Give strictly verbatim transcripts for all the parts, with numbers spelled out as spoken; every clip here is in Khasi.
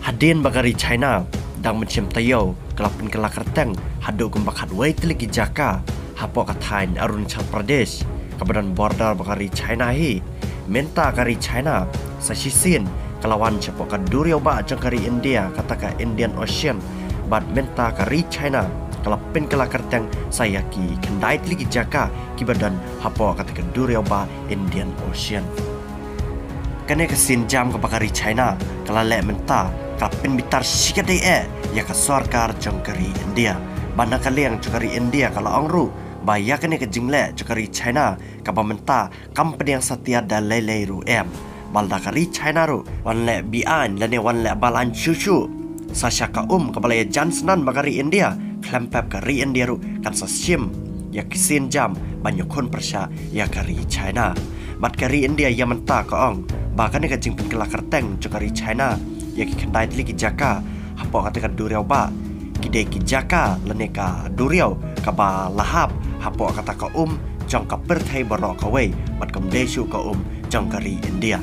Hadien ba ka ri China dang mynsiem taïew ka la pynkylla kyrteng haduh kumba khatwei tylli ki jaka hapoh ka thaiñ Arunachal Pradesh kaba don border bad ka ri China hi. Mynta ka ri China sa shisien ka la wan shapoh ka duriaw bah jong ka ri India, kata ka Indian Ocean. Bad mynta ka ri China ka la pynkylla kyrteng sa ïa ki khyndai tylli ki jaka kiba don hapoh kata ka duriaw bah Indian Ocean. Kane ka sienjam kaba ka ri China ka la leh mynta ka la pynbitar shikatdei eh ïa ka sorkar jong ka ri India. Bad na ka liang jong ka ri India ka la ong ruh ba ïa kane ka jingleh jong ka ri China kaba mynta kam pdiang satia da lei lei ruh em. Bad lada ka ri China ruh wan leh beaiñ lane wan leh balang shuh shuh sa sha ka um kaba la ïajan snan bad ka ri India, khlem pep ka ri India ruh kan sa shim ïa ki sienjam ban ïakhun pyrshah ïa ka ri China. Bad ka ri India ïa mynta ka ong ba kane ka jingpynkylla kyrteng jong ka ri China ïa ki khyndai tylli ki jaka hapoh kata ka duriaw bah ki dei ki jaka lane ka duriaw kaba la hap hapoh kata ka um jong ka pyrthei baroh kawei, bad kam dei shuh ka um jong ka ri India.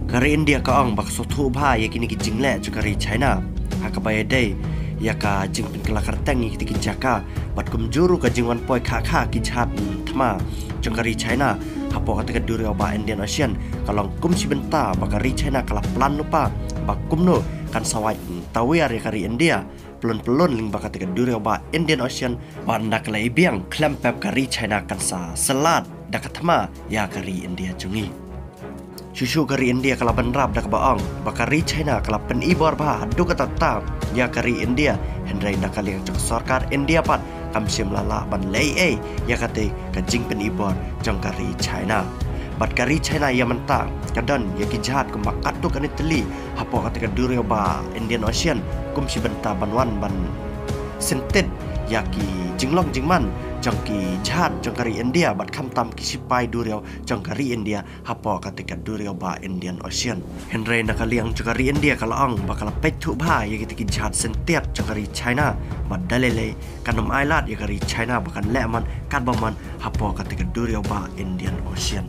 Ka ri India ka ong ba ka sngewthuh bha ïa kine ki jingleh jong ka ri China ha kaba ïadei ïa ka jingpynkylla kyrteng ïa kita ki jaka, bad kumjuh ruh ka jingwan poi kha kha ki jahaj thma jong ka ri China hapoh kata ka duriaw bah Indian Ocean ka long kum shi bynta ba ka ri China ka la plan lypa ba kumno kan sa wad tawiar ïa ka ri India pyllun pyllun lyngba kata ka duriaw bah Indian Ocean, bad ynda ka la ibiang khlem pep ka ri China kan sa syllat da ka thma ïa ka ri India jong ngi. Shuh shuh ka ri India ka la bynrap da kaba ong ba ka ri China ka la pynibor bha haduh katta katta ïa ka ri India, hynrei na ka liang jong ka sorkar India pat kam shym la lah ban leh ei ei ïa kata ka jingpynibor jong ka ri China. Bad ka ri China ïa mynta ka don ïa ki jahaj kumba katto katne tylli hapoh kata ka duriaw bah Indian Ocean kum shi bynta ban wan ban syntit ïa ki jinglong jingman jong ki jahaj jong ka ri India bad khamtam ki sipai duriaw jong ka ri India hapoh kata ka duriaw bah Indian Ocean. Hynrei na ka liang jong ka ri India ka la ong ba ka la peit thuh bha ïa kita ki jahaj syntiat jong ka ri China, bad da lei lei kan ym ailad ïa ka ri China ba kan leh man katba mon hapoh kata ka duriaw bah Indian Ocean.